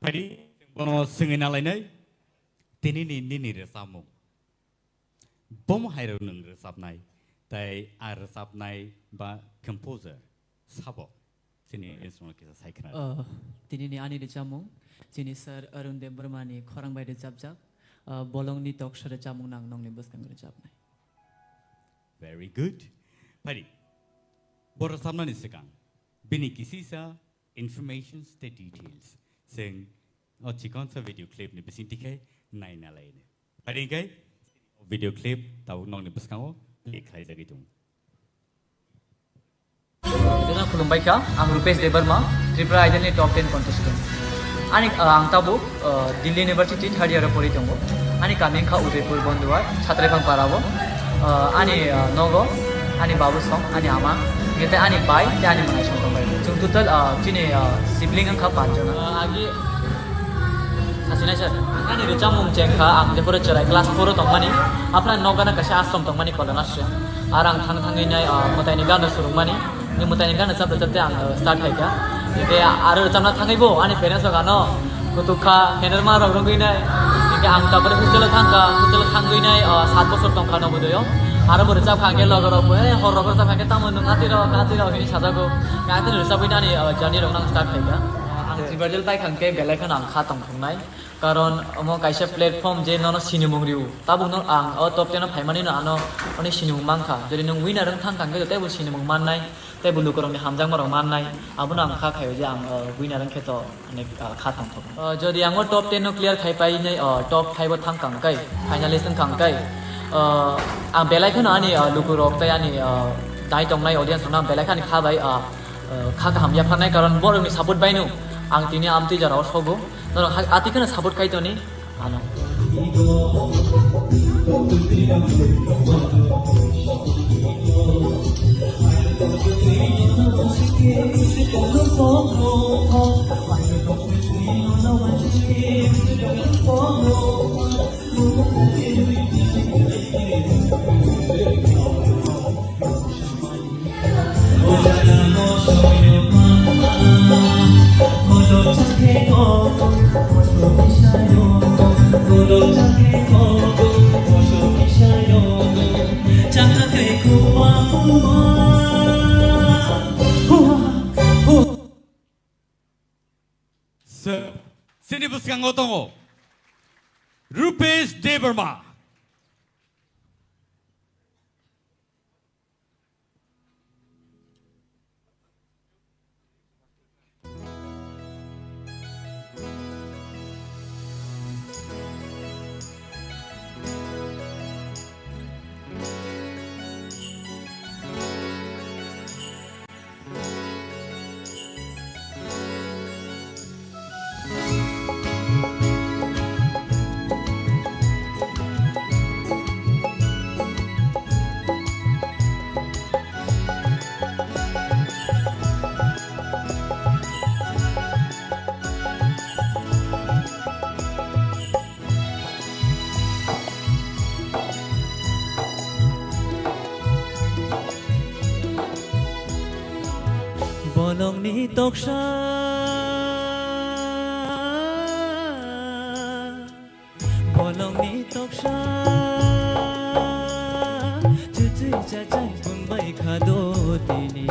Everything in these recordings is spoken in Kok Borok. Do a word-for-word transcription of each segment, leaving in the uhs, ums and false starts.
Bono swngwi nalainai, tinini nini rwchapmung. Bomo hairok nwng rwchapnai, tai a rwchapnai ba composer sabo chini instrument kisa sai khna. Ah, tinini ani rwchapmung, chini sir Arun Debbarma ni khorang bai rwchapjak, ah, Bolongni Toksa rwchapmung nang nongni bwskango rwchapnai. Very good. Phai di. Bo rwchapnani swkang bini kisisa informations tei details chwng o chikonsa video clip ni bisingtwi khe naina laini. Phai di hwnkhe video clip tabuk nokni bwskango play khlaijagwi tongo. Jotono khulumbai kha, ang Rupesh Debbarma, Tripura Idol ni top ten contestant. Ani, ah, ang tabuk, ah, Delhi University third year o pori tongo. Ani kami wngkha Udaipur Bonduwar, Satraiphang para o. Ah, ani, ah, nogo, ani babu song, ani ama, hingke tei ani bai, tei ani mwnai song tongbai. Chwng total, ah, chini, ah, sibling wngkha panch jona. Ah, agi Asinai sir, ani rwchapmung chengkha, ang jephuru chwrai class four o tongmani, aphano nokgana kaisa ashram tongmani Kolana se. Ar ang thang thangwi nai, ah, mwtaini gana surungmani, ni mwtaini gana chapte chapte ang, ah, start khaikha. Hingke aro rwchapna thangwi bo ani parents rok ano kutuk kha, henerma rok rwgwi nai. Hingke ang tabore hostel o thangkha, hostel o thangwi nai, ah, sat bosor tongkha Nobodoyo. Aro bo rwchapkha hingke loge rok bo, "Eh, hor rok rwchapkha hingke tamo nwng atwi rok, atwi rok," hinwi sajago. Atwi rwchapwi nani, ah, journey rok nang start khaikha. Ang Tripura Idol paikha hingke belai kheno ang kha tongthoknai. Karon omo kaisa platform je nono sinimung rio. Tabuk no ang o top ten o phaimani no ano oni sinimung mankha. Jodi nwng winner wng thang kha hingke teibo sinimung mannai, teibo lukurokni hamjakma rok mannai. Abono ang kha khaio je ang, o, winner wngkhe to, ani, o, kha tongthok. O, jodi ang o top ten no clear khai painai, o, top five o thang kha hingke, finalist wng kha hingke, o, ang belai kheno ani, o, lukurok tei ani, o, nai tongnai audience rokno ang belai kheno kha bai, o, o, kha kaham yapharnai, karon borokni support baino ang tini amtwi jora o sogo. Norok ha-, atwi kheno support khai toni ano. Sir, chini bwskango tongo Rupesh Debbarma. Bolongni toksa, bolongni toksa, chuchwi chachai phungbai khado tini.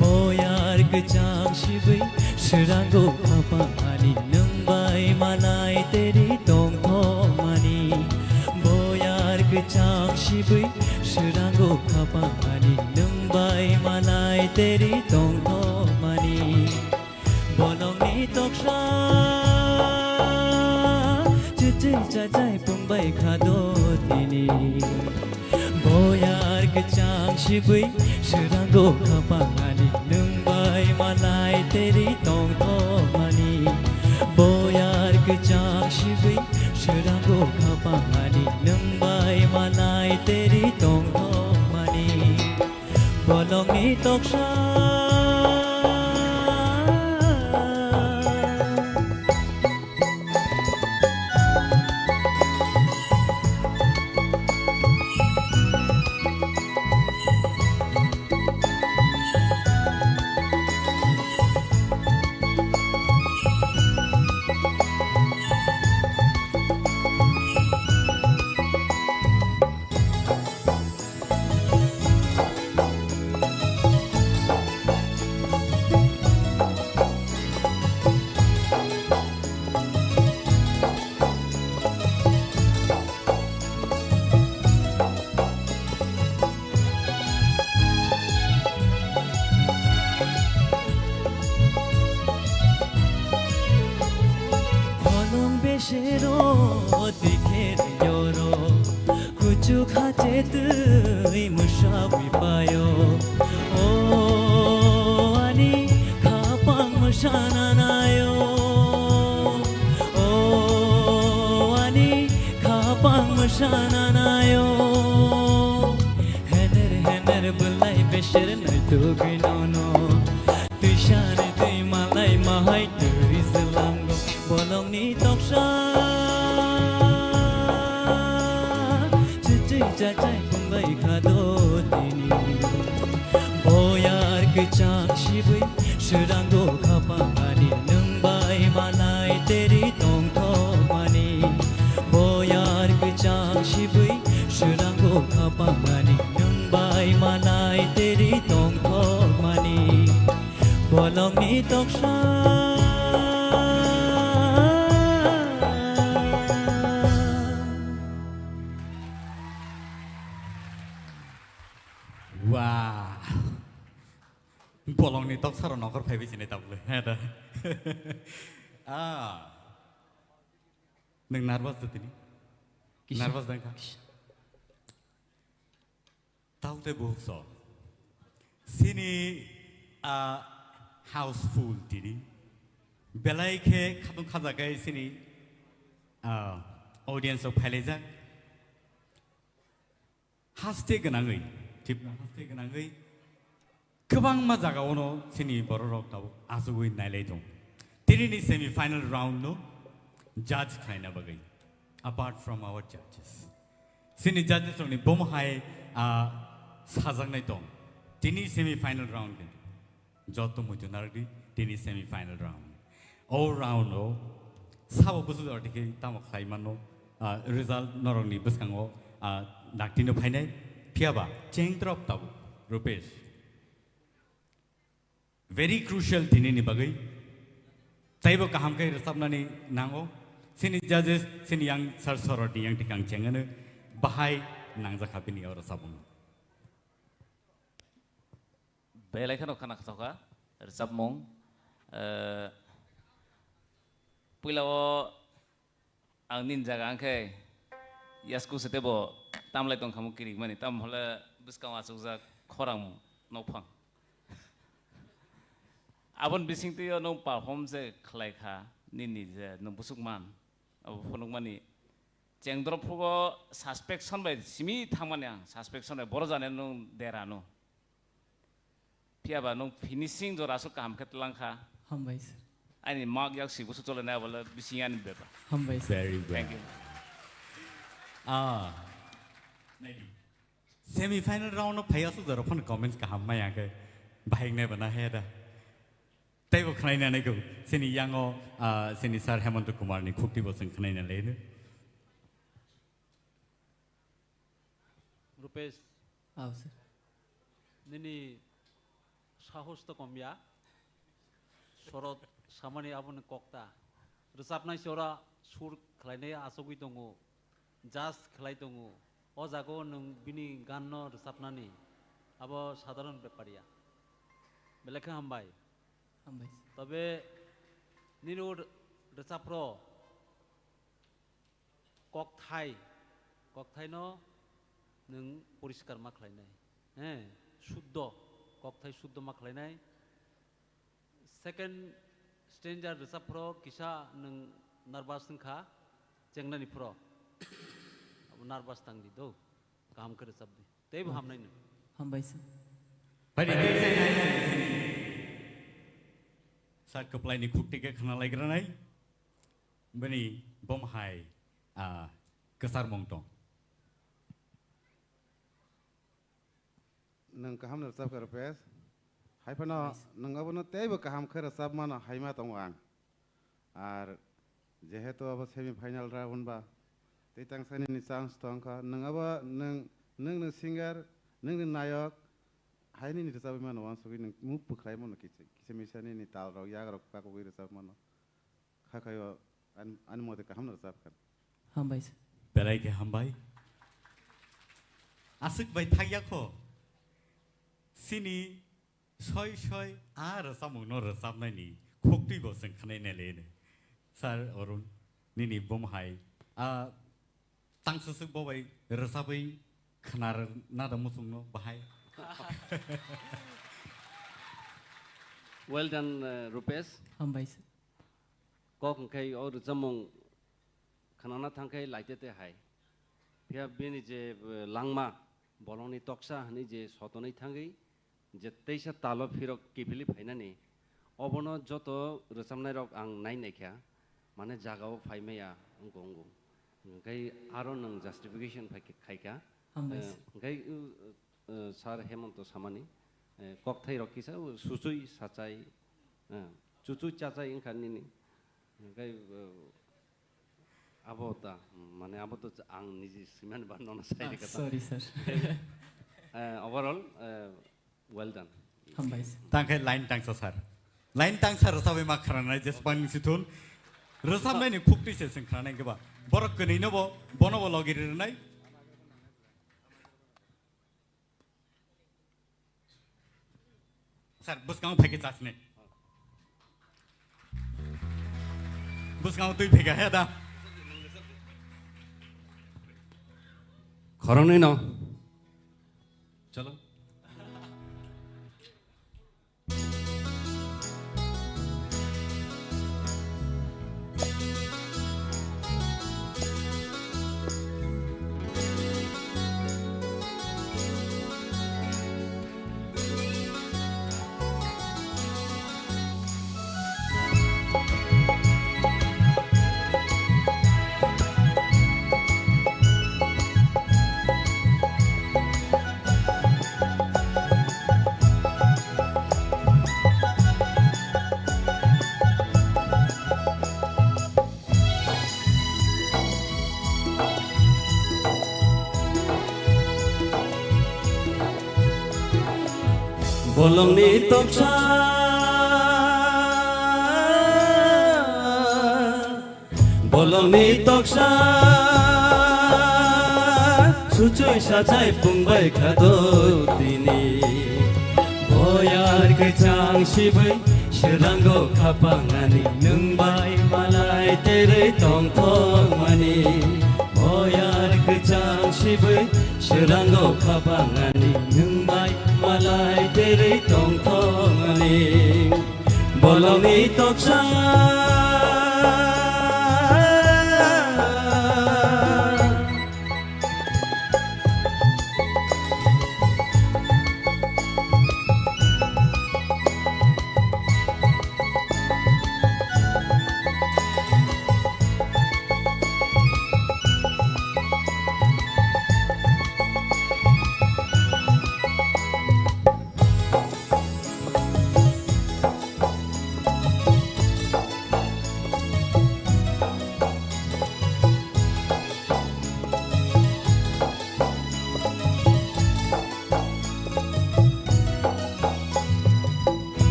Boyar kwchang sibwi swrango khapang ani nwng bai malai teri tongthokmani. Boyar kwchang sibwi swrango khapang ani nwng bai malai teri tongthokmani. Bolongni toksa chuchwi chachai phungbai khado tini. Boyar kwchang sibwi swrango khapang ani nwng bai malai teri tongthokmani. Boyar kwchang sibwi swrango khapang ani nwng bai malai teri tongthokmani. Bolongni toksa. Twi mwsawi paio, o ani khapang mwsana naio, o ani khapang mwsana naio. Hener hener bwlai beser naitugwi nono, twisani twi malai mahai twi zlango. Bolongni toksa chwchwi chachai phunbai kha do tini. Boyar kwchang sibwi swrango khapang ani nwng bai malai teri tongthokmani. Boyar kwchang sibwi swrango khapang ani nwng bai malai teri tongthokmani. Bolongni toksa. Wow. Bolongni toksaro nokor phaibai sini tabuk le. He da. Ah. Nwng nervous da tini? Kisa. Nervous da wngkha? Kisa. Taote buhuk so. Sini, ah, houseful tini. Belai khe khatung khajakai sini, ah, audience rok phailaijak. Haste gwnangwi, Tripura haste gwnangwi kwbangma jagao no sini borok rok tabuk achugwi nailai tong. Tini ni semi final round no judge khlaina bagwi, apart from our judges. Sini judges rokni bomo hai, ah, sajaknai tong. Tini semi final round ni joto muitu narwkdi, tini semi final round. O round o sabo busu jora dikhe tamo khlai mano, ah, result norokni bwskango, ah, daktino phainai. Phiyaba cheng drop tabuk, Rupesh. Very crucial tini ni bagwi. Taibo kaham khe rwchapnani nango. Sini judges, sini yang sir sorotni yang tikang chengano bahai nangjak ha bini o rwchapmung. Belai kheno khana khasokha rwchapmung. Eh, puila o ang nini jaga ang khe yasku se tebo tamlai tong khamu kirik mani, tam hole bwskang achukjak khorang nokphang. Aboni bising twi o nwng perform je khlai kha nini je nwng busuk man, abo phunuk mani chengdrop phugo suspension bai simi thangmani ang, suspension bai boro jani nwng dera no. Phiyaba nwng finishing jora aswk kaham khe tlang kha. Hambai sir. Ani mak yak si busu chole nai bole bising ani beba. Hambai sir. Very well. Thank you. Ah. Naidi. Semi final round no phai aswk jora phano comments kaham maya khe bahing nai bana he da. Taibo khnaina nai go. Sini yango, ah, sini sir Hemanta Kumar ni khukti bo sing khnaina le. Rupesh, Aw, sir. Nini sahos to komya. Sorot samani aboni kokta. Rwchapnai sora sur khlainai achugwi tongo. Judge khlai tongo. O jaga o nwng bini gan no rwchapnani. Abo sadharon bepar ya. Belai khe hambai. Hambai, sir. Tobe nini o rwchapro kokthai, kokthaino nwng poriskar ma khlainai, he, suddo, kokthai suddo ma khlainai. Second stranger rwchap phro kisa nwng nervous wngkha, chengnani phro abo nervous tangdi do, kaham khe rwchapdi, teibo hamnai nwng. Hambai sir. Bai di, tei sai nai, sai nai. Sir kwplaini khukti khe khna laikranai. Bini bom hai, ah, kwchar mung tong. Nwng kaham no rwchap kha, Rupesh. Hai phano nwng abono teibo kaham khe rwchap mano hai ma tongo ang. Ar jehetu abo semi final round ba, tei tangsa nini chance tong kha. Nwng abo, nwng, nwng, nwng singer, nwng ni nayok, hai nini rwchapwi mano uansugwi nwng move bwkhlai mano kisa, kisa misa nini tal rok, yak rok kakugwi rwchap mano. Kha khaio ani, ani mote kaham no rwchap kha. Hambai sir. Belai khe hambai. Aswk bai thakya kho. Sini soi soi a rwchapmung no rwchapnai ni khukti bo chwng khnai nai le. Sir Arun, nini bom hai a tang swswk bo bai rwchapwi Khwnar nada muchungno bahai. Well done, uh, Rupesh. Hambai sir. Kok hwnkhe o rwchapmung khwnana thangkhe laitete hai. Phiya bini je, uh, langma, bolongni toksa hwnwi je sotonwi thangwi, je teisa talo phirok kiphilwi phainani, obono joto rwchapnairok ang nai naikha, mane jagao phai maya wngkha wngo. Hwnkhe aro nwng justification phai khe-, khaikha. Hambai Eh, sir. Hwnkhe, uh, uh, Sir Hemonto samani, eh, kokthairok kisa, uh, suchui sachai, eh, chuchui chachai wngkha nini. Hwnkhe, uh, Abo ta, mane abo to ang niji swimani ba nono sai Ah, rikha ta. Sorry, sir. Eh, overall, eh, well done. Hambai sir. Tangkhe line tangsa sir. Line tangsa rwchapwi ma khranai jesbang sithun. Rwchapnaini khukti se seng khranai keba. Borok kwnwi no bo, bono bo logi rinai. Sir, bwskango phaikhe chasne. Bwskango twi phaikha he da. Khoroknwi no. Chalo. Bolongni toksa, bolongni toksa, suchui sachai pungbai khado tini. Boyar kwchang sibui, Swrango khapangani nwng bai malai terwi tongthokmani. Boyar kwchang sibui swrango khapangani nwng bai malai terwi tongthokmani. Bolongni toksa.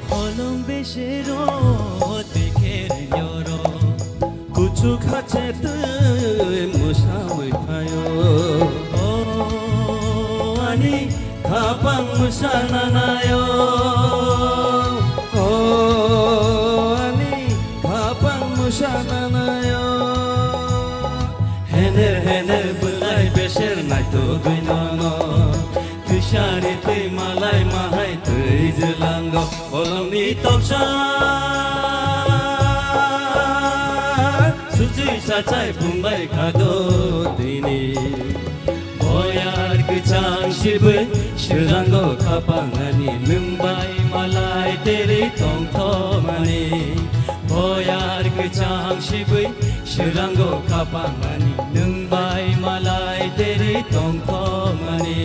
Holong besero dekher nyoro. Kuchuk hache twi mwsamwi phaio. O ani khapang mwsana naio. O ani khapang mwsana naio. Hener hener bwlai beser naitugwi nono. Twisari twi malai mahai twi jwlango. Bolongni toksa suchui sachai pungbai khado tini. Boyar kwchang sibui swrango khapangani nwng bai malai terwi tongthokmani. Boyar kwchang sibui swrango khapangani nwng bai malai terwi tongthokmani.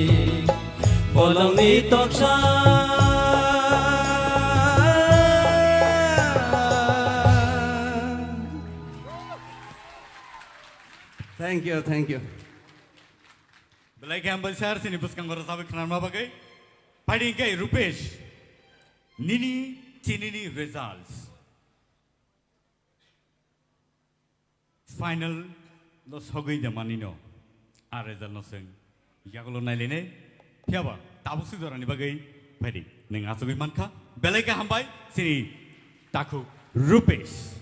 Bolongni toksa. Thank you, thank you. Belai khe hambai sir, chini bwskango rwchapwi khwnarma bagwi. Phaidi hwnkhe Rupesh, nini chinini results. Final lo sogwi de manino. A result no swng. Yagulo nailainai. Phiyaba tabuk si jorani bagwi phaidi. Nwng achugwi mankha. Belai khe hambai chini takhuk Rupesh.